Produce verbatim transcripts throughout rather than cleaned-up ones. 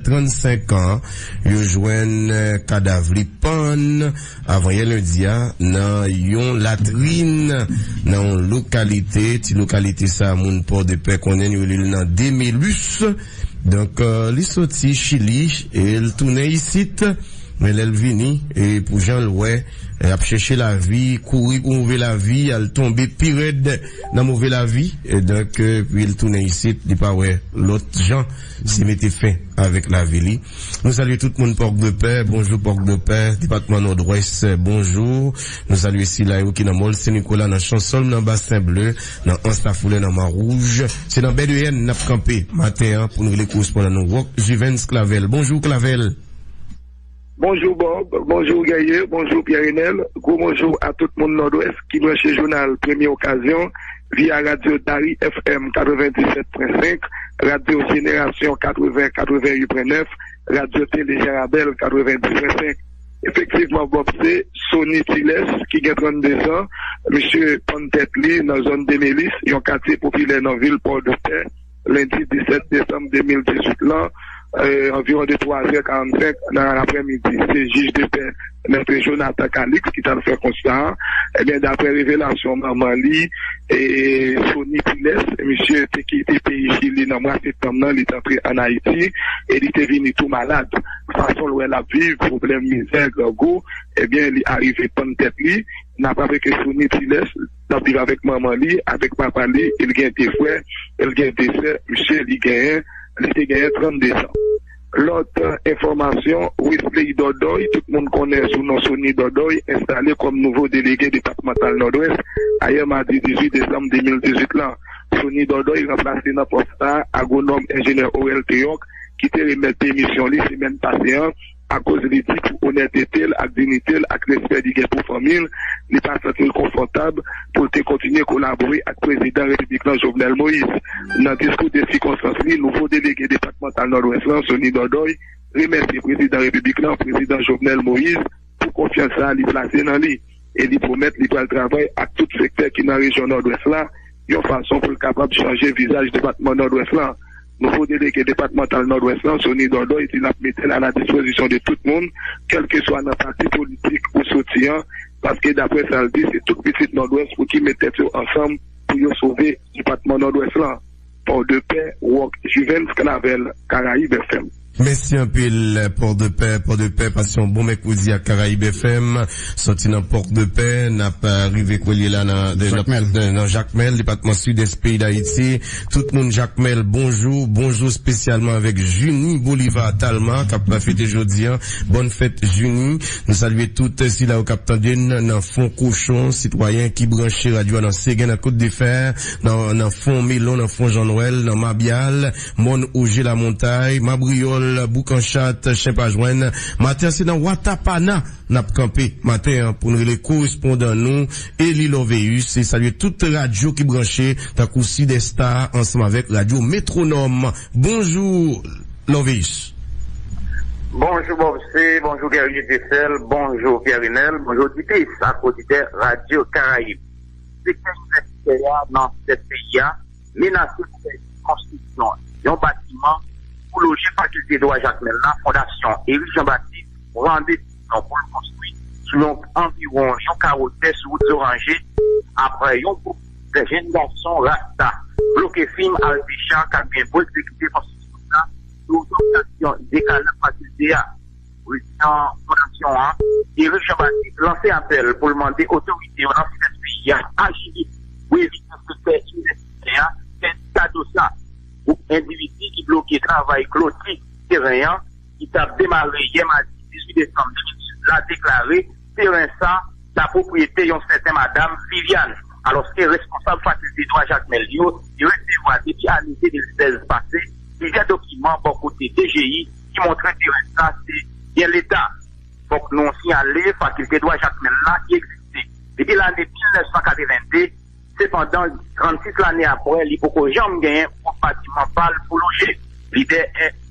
trannsenk an, yo jwenn, eh, kadav li pann avanyè lendi a nan yon latrin, nan yon lokalite, ti lokalite sa moun Pòdepè konnen, yo rele l nan Demelus. Donk, eh, li soti Chili e l tounen isit. Men lè l vini, e pou jan l wè, eh, ap chèche lavi, kouri pou move lavi, al tonbe pi rèd nan move lavi. E donk, eh, pi l tounen isit, li pa wè lòt jan se mete fen avèk lavi li. Nou salye tout moun Pòdepè, bonjou Pòdepè, depatman Nòdwès, bonjou. Nou salye sila yo ki nan Mòl Sen Nikola, nan Chansòlm, nan Basen Ble, nan Anse Lafoulè, nan Mawouj. Se nan Bèdeyèn n ap kanpe maten an pou n rele korespondan nou Wòk Jivens Clavel. Bonjou Clavel. Bonjou Bob, bonjou Guerrier, bonjou Pierre Renel. Gwo bonjou a tout moun Nòdwès ki branche jounal Premye Okazyon via radyo Dari F M katrevendiset pwen senk, radyo Jenerasyon katreven, katreven uit pwen nèf, radyo Tele Jan Rabèl katrevendiz pwen senk. Efektivman, Bob, se Sony Tiles ki gen trannde zan. Misye pann tèt li nan zòn Demelis, yon katye popilè nan vil Pòdepè, lendi disèt desanm de mil dizuit lan, eh, anviwon de twa zè karannsenk nan laprèmidi. Se jij de pè, mèt Jonathan Calix, ki t al fè konsta a. Ebyen, daprè revelasyon manman li, e, Sony Tiles, misye te kite peyi Chili nan mwa septanm nan, li te antre ann Ayiti, e li te vini tou malad. Fason l wè l ap viv, pwoblèm mizè, grangou, ebyen, li arive pann tèt li. N ap raple ke Sony Tiles, l ap viv avèk manman li, avèk papa li, e l gen de frè, e l gen de sè. Misye, li genyen, li te genyen trannde zan. Lòt, eh, enfòmasyon, Wesley Dòdòy, tout moun konnen sou non Sony Dòdòy, enstale kòm nouvo delege depatmantal Nòdwès, ayè madi dizuit desanm de mil dizuit lan. Sony Dòdòy ranplase nan pòs sa a agwonòm enjenyè Orel Théoc, ki te remèt demisyon li semèn pase an, akoz li di pou onètete l ak diyite l ak respè li gen pou fanmi l, li pa santi l konfòtab pou l te kontinye kolabore ak prezidan repiblik lan, Jovenel Moïse. Nan diskou de sikonstans li, nouvo delege depatmantal Nòdwès lan, Sony Dòdòy, remèsye prezidan repiblik lan, prezidan Jovenel Moïse, pou konfyans sa a li plase nan li, e li pwomèt li pral travay ak tout sektè ki nan rejyon Nòdwès la, yon fason pou l kapab chanje vizaj depatman Nòdwès lan. Nouvo delege depatmantal Nòdwès lan, Sony Dòdòy, di l ap mete l a la dispozisyon de tout moun, kèlkeswa nan pati politik ou soti an, paske daprè sa l di, se tout pitit Nòdwès pou ki met tèt yo ansanm pou yo sove depatman Nòdwès lan. Pòdepè, Wòk Jivens Clavel, Karayib F M. Mèsi anpil, Pòdepè, Pòdepè, pase yon bon mèkredi ak Karayib F M. Sòti nan Pòdepè, n ap, eh, rive kwè l ye la nan, de, nan, Jakmèl, de, nan Jakmèl, depatman Sidès peyi Dayiti. Tout moun Jakmèl, bonjou. Bonjou espesyalman avèk Junie Bolivar Talma, k ap fete jodi a. Bòn fèt, Junie. Nou salye tout sila yo k ap tande n nan Fon Kochon, sitwayen ki branche radyo a nan Segen, nan Kot de Fè, nan, nan Fon Melon, nan Fon Jan Nwèl, nan Mabyal, Mòn Oje, Lamontay, Mabriyòl, Boukanchat, Chen Pa Jwenn. Maten an, se nan Watapana n ap kanpe maten an pou n rele korespondan nou, Eli Loveus, e salye tout radyo ki branche, tankou Sidèsta, ansanm avèk radyo Metwonòm. Bonjou, Loveus. Bonjou, Bob C, bonjou, Guerrier Jefèl, bonjou, Pierre Renel, bonjou, oditris ak oditè Radyo Karayib. Sektè inivèsitè a nan Sidès peyi a menase pou pèdi konstriksyon yon batiman pou loje Fakilte Dwa Jakmèl la. Fondasyon Eric Jean Baptiste pran desizyon pou l konstwi sou yon anviwon yon kawo tè sou wout Zoranje, apre yon gwoup de jenn gason Rasta bloke fim Alpecha k ap gen pou egzekite konstriksyon sa sou otorizasyon dekan fakilte a. Prezidan fondasyon an, Eric Jean Baptiste, lanse apèl pou l mande otorite yo nan Sidès peyi a aji vit pou evite sektè inivèsitè a fè kado sa. Gwoup endividi ki bloke travay kloti teren an, ki t ap demare yè madi dizuit desanm de mil dizuit la, deklare teren sa ta pwopriyete yon sèten madam Viviane, alòske responsab Fakilte Dwa Jakmèl yo te resevwa depi ane de mil sèz pase plizyè dokiman bò kote D G I ki montre teren sa se byen Leta. Fòk nou siyale, Fakilte Dwa Jakmèl la ki egziste depi lane mil nèf san katreven de, sepandan, trannsis lane apre, li poko janm genyen yon batiman pa l pou loje. Lidè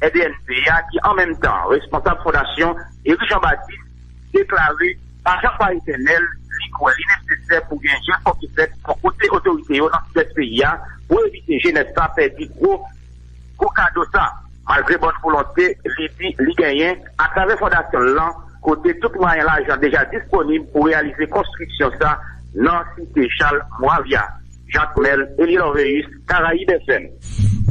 R D N P a, ki an menm tan responsab fondasyon Eric Jean Baptiste, deklare, pa jan pa etènèl, li kwè li nesesè pou gen jefò ki fèt bò kote otorite yo nan Sidès peyi a pou evite jenès sa pèdi gwo, gwo kado sa. Malgre bòn volonte, li genyen atravè fondasyon l lan, kote tout mwayen lajan deja disponib pou reyalize konstriksyon sa nan site Chal Mwavi a. Jakmèl Eli Loveus, Karayib F M.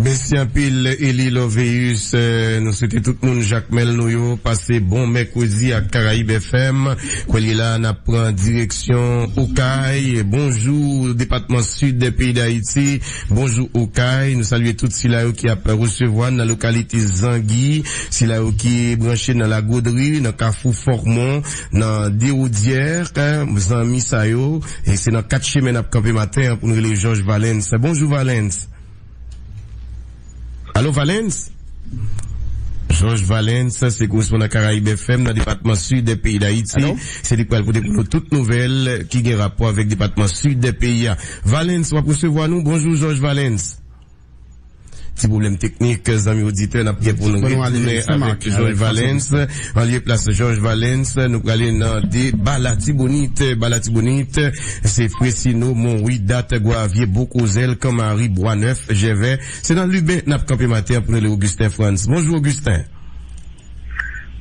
Mèsi anpil, Eli Loveus. Eh, nou swete tout moun Jakmèl nou yo pase bon mèkredi ak Karayib F M. Kounye la, n ap pran direksyon Okay. Bonjou, depatman Sid peyi Dayiti. Bonjou, Okay. Nou salye tout sila yo ki ap resevwa n nan lokalite Zangi, sila yo ki branche nan Lagodri, nan Kafou Fòkmon, nan Dewodyè, zanmi sa yo. E se nan kat chemen n ap kanpe maten an pou n rele Jòj Valens. Bonjou, Valens. Alo, Valens? Jòj Valens, se korespondan Karayib F M nan depatman Sid peyi Dayiti. Alo? Se li k pral pote pou nou tout nouvèl ki gen rapò avèk depatman Sid peyi a. Valens, w ap resevwa nou. Bonjou, Jòj Valens. Ti pwoblèm teknik, zanmi oditè, n ap gen pou nou retounen avèk Jòj Valens. Anlye plas Jòj Valens, nou prale nan de Ba Latibonit. Ba Latibonit, se Fresino, Monwi, Dat, Gwavye, Bokozèl, Kanmari, Bwanèf, Jèvè. Se nan Liben n ap kanpe maten an pou nou rele Augustin Frantz. Bonjou, Augustin.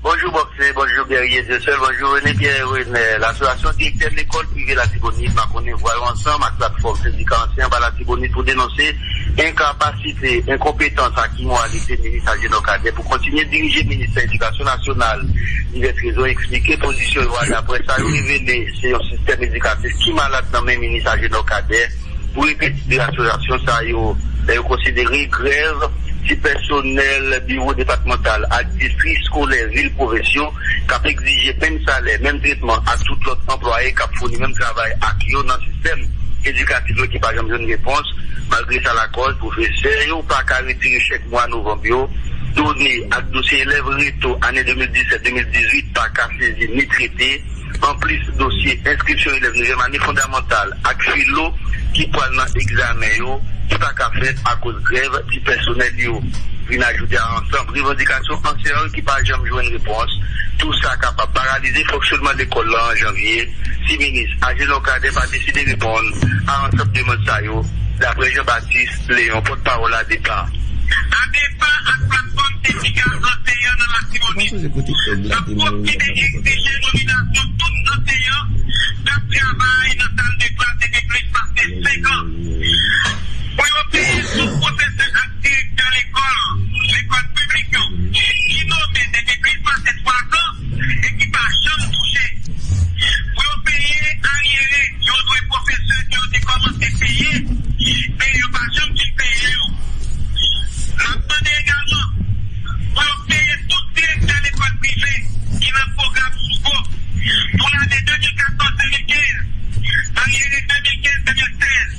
Bonjou, Bòksè. Bonjou, Guerrier Dieuseul. Bonjou, René Pierre Renel. Asosyasyon direktè lekòl prive Latibonit makonnen vwa yo ansanm ak platfòm sendika ansyen anba Latibonit pou denonse enkapasite, enkonpetans ak imoralite minis Agenor Cadet pou kontinye dirije ministè edikasyon nasyonal. Divès rezon eksplike pozisyon yo a, daprè sa yo revele, se yon sistèm edikatif ki malad nan men minis Agenor Cadet. Pou repete asosyasyon sa yo, lè yo konsidere grèv ti pèsonèl biwo depatmantal ak distri eskolè vil pwovens yo k ap egzije menm salè, menm tretman ak tout lòt anplwaye k ap founi menm travay ak yo nan sistèm edikatif yo ki pa janm jwenn repons. Malgre sa lakòz, pwofesè yo pa ka retire chèk mwa novanm yo. Done ak dosye elèv reto ane de mil disèt de mil dizuit pa ka sezi ni trete. Anplis, dosye enskripsyon elèv nezyèm ane fondamantal ak filo ki pral nan egzamen yo ki pa ka fèt akoz grèv ti pèsonèl yo vin ajoute a ansanm revandikasyon ansyen yo ki pa janm jwenn repons. Tou sa kapab paralize fonksyonman lekòl la an janvye si minis Agenor Cadet pa deside reponn a ansanm demann sa yo, daprè Jean Baptiste Léon, pòtpawòl ADEPA. ADEPA ak platfòm sendika anseyan nan Latibonit ap kontinye egzije nominasyon tout anseyan k ap travay nan sal de klas depi plis pase senk an. Pou yo peye tout pwofesè ak direktè lekòl, lekòl piblik yo, ki nome depi plis pase twa zan e ki pa janm touche. Pou yo peye aryere yo dwe pwofesè ke yo te kòmanse peye, e yo pa janm fin peye yo. N ap mande egalman pou yo peye tout direktè lekòl prive ki nan pwogram Sougo pou lane de mil katòz de mil kenz, aryere de mil kenz de mil sèz,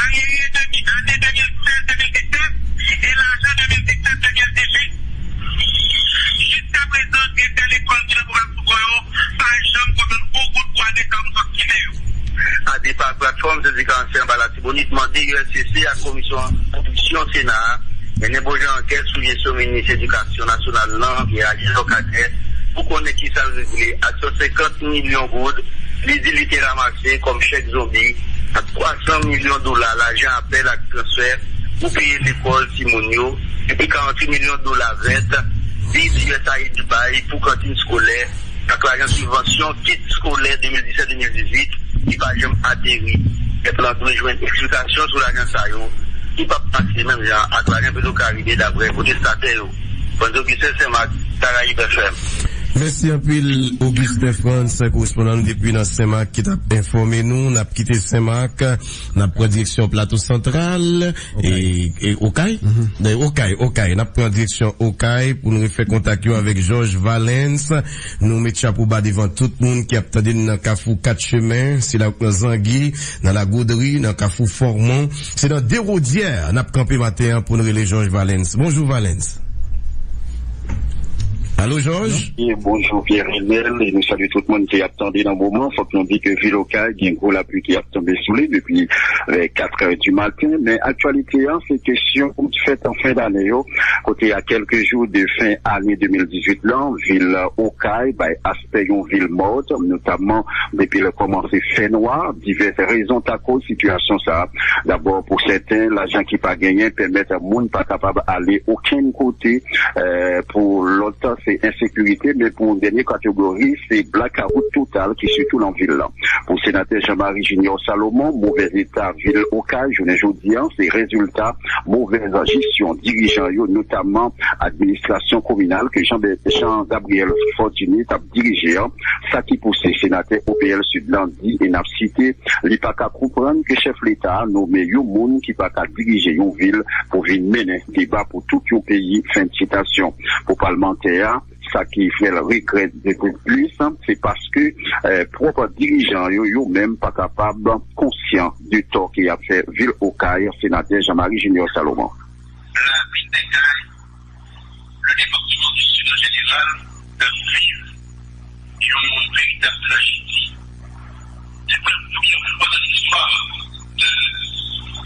aryere de mil, ane de mil sèz de mil disèt e lajan de mil disèt de mil dizuit. Jiskaprezan, direktè lekòl ki nan pwogram Sougo yo pa janm konn yon gwo goud pwa de kòb sòt ki de yo. ADEPA ak platfòm sendika ansyen anba Latibonit mande U S C C ak Komisyon Enstriksyon Sena a mennen bon jan ankèt sou jesyon minis edikasyon nasyonal lan, Pierre Agenor Cadet, pou konnen kisa l regle ak san senkant milyon goud li di li te ranmase kòm chèk zonbi, ak twa san milyon dola lajan apèl ak transfè pou peye lekòl timoun yo, epi karanntuit milyon dola vèt bid U S A I D bay pou kantin eskolè, ak lajan sibvansyon kit eskolè de mil disèt de mil dizuit ki pa janm ateri. Pèp lan dwe jwenn eksplikasyon sou lajan sa yo ki p ap pase menm jan ak lajan Petwokaribe, daprè pwotestatè yo. Franz Augustin, Senmak, Karayib F M. Mèsi anpil, Augustin Frantz, korespondan nou depi nan Senmak, ki t ap enfòme nou. N ap kite Senmak, n ap pran direksyon Plato Santral, e, e Okay. E, Okay, Okay. N ap pran direksyon Okay pou n refè kontak yo avèk Jòj Valens. Nou met chapo ba devan tout moun ki ap tande n nan Kafou Kat Chemen, sila yo k nan Zangi, nan Lagodri, nan Kafou Fòkmon. Se nan Dewodyè n ap kanpe maten an pou n rele Jòj Valens. Bonjou, Valens. Alo, Jòj? E bonjou, Pierre Renel, e nou salye tout moun ki ap tande nan moman. Fòk nou di ke vil Okay gen gwo lapli ki ap tonbe sou li depi, eh, kat è di maten. Men aktyalite an, se kesyon fèt an fen dane yo, kote a kèlke jou de fen ane de mil dizuit lan, vil Okay bay aspè yon vil mòt, notamman depi lè kòmanse fè nwa. Divès rezon ta koz sitiyasyon sa a. Dabò, pou sèten, lajan ki pa genyen pèmèt moun pa kapab ale okenn kote, eh, pou lòt se ensekirite, men pou yon dènye kategori, se blakawout total ki sitou nan vil lan. Pou senatè Jean-Marie Junior Salomon, movèz eta vil Okay jounen jodi a, se rezilta movèz jesyon dirijan yo, notamman administrasyon kominal ke Jean, Jean Gabriel Fortuné t ap dirije an, sa ki pouse senatè O P L Sid lan di, e n ap site, li pa ka konprann ke chèf leta a nonmen yon moun ki pa ka dirije yon vil pou vin mennen deba pou tout yon peyi, fen de sitasyon. Pou palmantè a, sa ki fè l regrèt de plis, se paske eh, pwòp dirijan yo, yo menm pa kapab konsyan de tò ke y ap fè vil Okay, senatè Jean-Marie Junior Salomon. Lavil Dèkay, le département du Sud en général, ap viv yon veritab trajedi. Se pou la premye fwa nan listwa de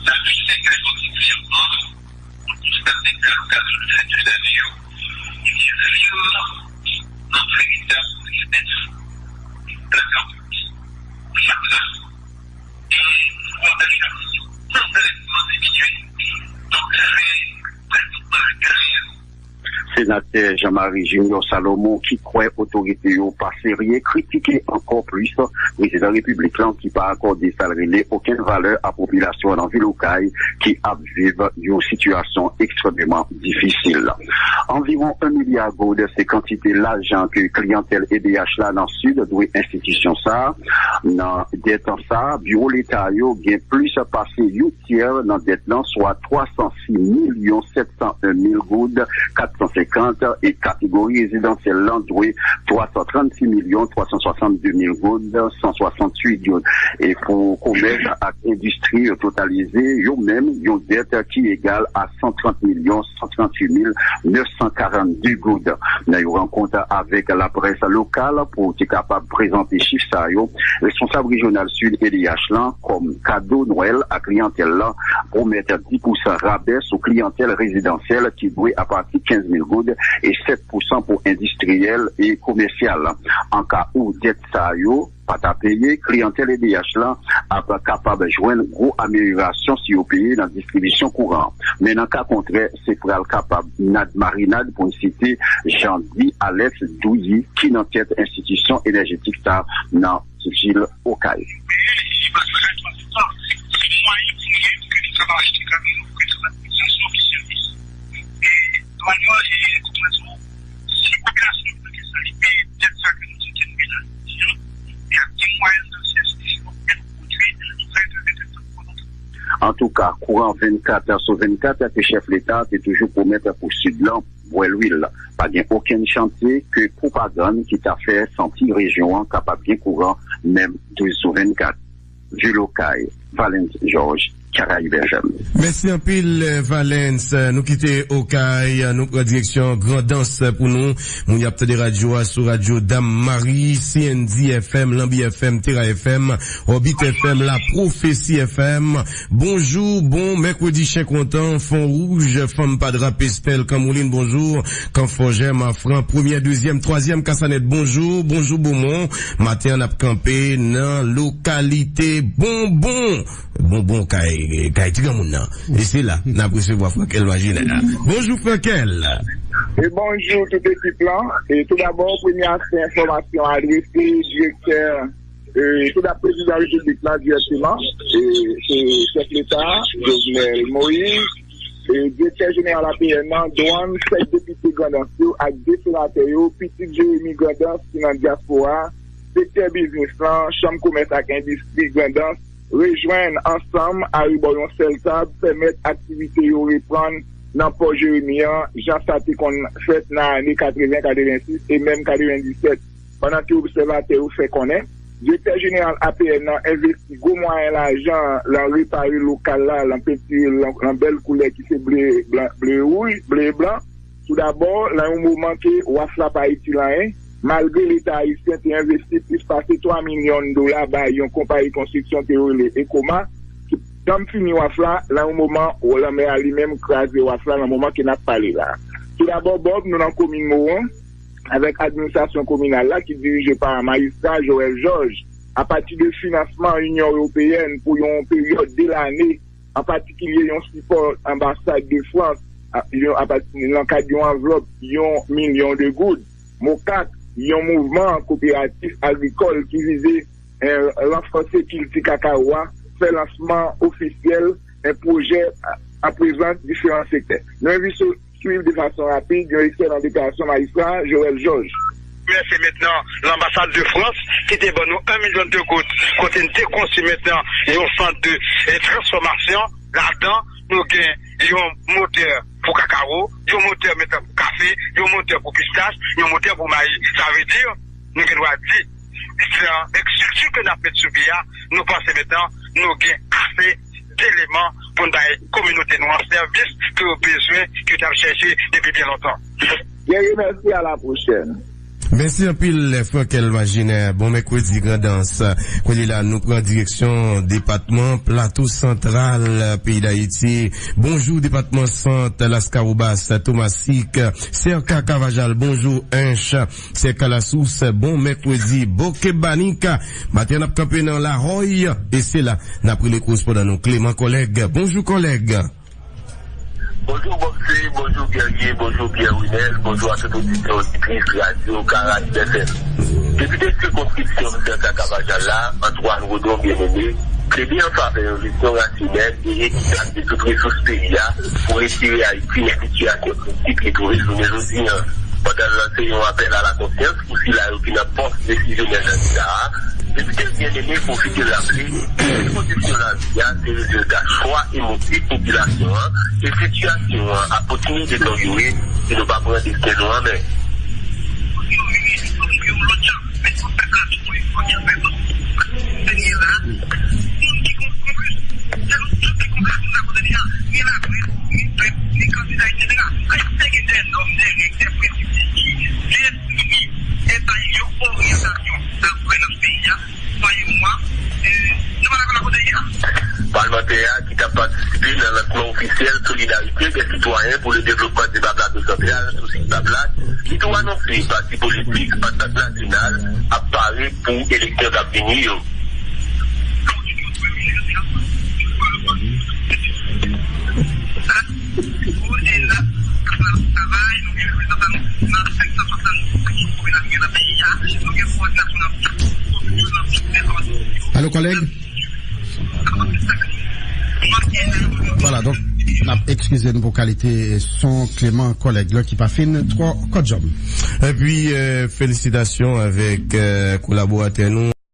lavil Dèkay patikilyèman, nou konstate ke a lokazyon de fèt de lane yo, li vire nan veritab tristès, blakawout, fatra, e pou anpèche konplètman diminye. Donk, se prèske bagay. Senatè Jean-Marie Junior Salomon, ki kwè otorite yo pa serye, kritike ankò plis prezidan repiblik lan ki pa akòde sa l rele okenn valè a popilasyon an nan vil Okay ki ap viv yon sitiyasyon ekstrèmeman difisil. Anviwon yon milya goud se kantite lajan ke kliyantèl E D H la nan Sid dwe enstitisyon sa a. Nan dèt sa a, biwo leta yo gen plis pase yon tyè nan dèt lan, swa twa san sis milyon sèt san en mil goud kat san senkant, e kategori rezidansyèl lan dwe twa san trannsis milyon twa san swasannde mil goud san swasanntuit goud. E pou komès ak endistri yo totalize, yo menm, yon dèt ki egal a san trant milyon san tranntuit mil nèf san karannde goud. Nan yon rankont avèk laprès lokal pou te kapab prezante chif sa yo, responsab rejyonal Sid E D H lan, kòm kado Nwèl a kliyantèl lan, pwomèt dis pousan rabè sou kliyantèl rezidansyèl ki dwe apati kenz mil goud e sèt pousan pou endistriyèl e komèsyal. An ka ou dèt sa yo pa ta peye, kliyantèl E D H lan ap kapab jwenn gwo amelyorasyon si yo peye nan distribisyon kouran. Men nan ka kontrè, se pral kapab nad marinad, pou n site Jean Di Alex Douyi, ki nan tèt enstitisyon enèjetik sa nan vil Okay. Antouka, kouran vennkat sou vennkat ke chèf leta te toujou pwomèt pou Sid lan, bwè lwil. Pa gen okenn chantye ke pwopagann ki ta fè santi rejyon an kapab gen kouran menm douz sou vennkat. Vilokay, Valens Georges, Caraïbes F M. Mèsi anpil, Valens. Nou kite Okay, nou pran direksyon Grandans pou nou. Moun y ap tande radyo a sou radyo Dam Mari, C N D F M, Lanbi F M, Tera F M, Òbit F M, La Pwofesi F M. Bonjou, bon mèkredi, chen kontan, Fon Wouj, Fanm Padra, Pestèl, Kanmoulin, bonjou, Kanfòjè, Mafran, premyè, dezyèm, twazyèm, Kasanèt, bonjou, bonjou, Bomon. Maten an, n ap kanpe nan lokalite Bonbon. Bonbon, kay, kay ti granmoun nan. E se la, n ap resevwa Frankèl Lwajenè a. Bonjou, Frankèl. E bonjou tout ekip lan. E tou dabò, premye aspè enfòmasyon adrese direktè, e, tou dabò prezidan repiblik la dirèkteman, e, se chèf leta, Jovenel Moïse, e, direktè jeneral A P N nan, Dwann, sèt depite Grandans yo ak de senatè yo, pitit Jeremi Grandans ki nan dyaspora, sektè biznis lan, chanm komès ak endistri Grandans, rejwenn ansanm arebò yon sèl tab, pèmèt aktivite yo reprann nan pò Jeremi an, jan sa te konn fèt nan ane katreven, katrevensis e menm katrevendisèt, pandan ke obsèvatè yo fè konnen, direktè jeneral A P N nan envesti gwo mwayen lajan lan repare lokal la, lan pentire l lan, lan bèl koulè ki se ble, blan, ble wouj, ble e blan. Toudabò, lan yon moman ke waf la pa itil anyen, malgre Leta ayisyen te envesti plis pase twa milyon dola bay yon konpayi konstriksyon te rele Ecoma, ki janm fini waf la, lan yon moman, lanmè a li menm kraze waf la, lan moman ke n ap pale la. Toudabò, Bob, nou nan komin Mawon, avèk administrasyon kominal la ki dirije pa majistra Joël Georges, apati de finansman Inyon Ewopeyèn pou yon peryòd de lane, an patikilye yon sipò anbasad de Frans, a, yon, apati, nan kad yon anvlòp yon milyon de goud. MOCAC, yon mouvman koperatif agrikòl ki vize, eh, ranfòse kilti kakawo a, fè lansman ofisyèl, eh, pwojè a, a prezans diferan sektè. Nou envite swiv de fason rapid yon ekstrè nan deklarasyon majistra Joël Georges. Mèsi mentnan lanbasad de Frans ki te ban nou yon milyon de goud kote n te konstwi mentnan yon sant de, eh, transfòmasyon. Ladan, nou gen yon motè pou kakawo, yon motè mentnan pou kafe, yon motè pou pistach, yon motè pou mayi. Sa vle di, nou gen dwa di, se yon estrikti ke n ap met sou pye a, nou panse mentnan nou gen ase deleman pou n bay kominote nou an sèvis ke yo bezwen, ke yo t ap chèche depi byen lontan. Thierry, mèsi, à la prochaine. Mèsi anpil, Frankel Majinè. Bon mèkredi, Grandans. Kounye la, nou pran direksyon depatman Plato Santral, peyi Dayiti. Bonjou, depatman Sant, Laskawobas, Tomasik, Sèka, Kavajal. Bonjou, Ench, Sèka Lasous. Bon mèkredi, Bokebani. Maten, n ap kanpe nan Lahòy, e se la n ap rele korespondan nou, Clément Collègue. Bonjou, kòlèg. Bonjou, Bòksè, bonjou, Guerrier, bonjou, Pierre Winel, bonjou a tout oditè, oditris Radyo Karayib F M. Depite sikonskripsyon Sèka Kavajal la, Antoine Rodon Bien-Aimé, plede an favè yon jesyon rasyonèl e ekitab de tout resous peyi a pou retire Ayiti nan sitiyasyon kritik li twouve jounen jodi a. Pandan l lanse yon apèl a la konsyans pou sila yo ki nan pòs desizyonèl nan Leta a, depite Bien-Aimé pwofite raple ke kondisyon lavi a se rezilta chwa e motiv popilasyon an, e sitiyasyon an ap kontinye deteryore si nou pa pran desten nou an men. Palmantè a, ki t ap patisipe nan lansman ofisyèl Solidarité des Citoyens pour le Développement Débat Plateau Central sou sit BAP la, li tou anonse pati politik Antant Nasyonal ap pare pou eleksyon k ap vini yo. Alo, kòlèg? Vwala, donk, n ap ekskize nou pou kalite son Clément, kòlèg la ki pa fin twò kòdjòm. Epi, eh, felisitasyon avèk, eh, kolaboratè nou,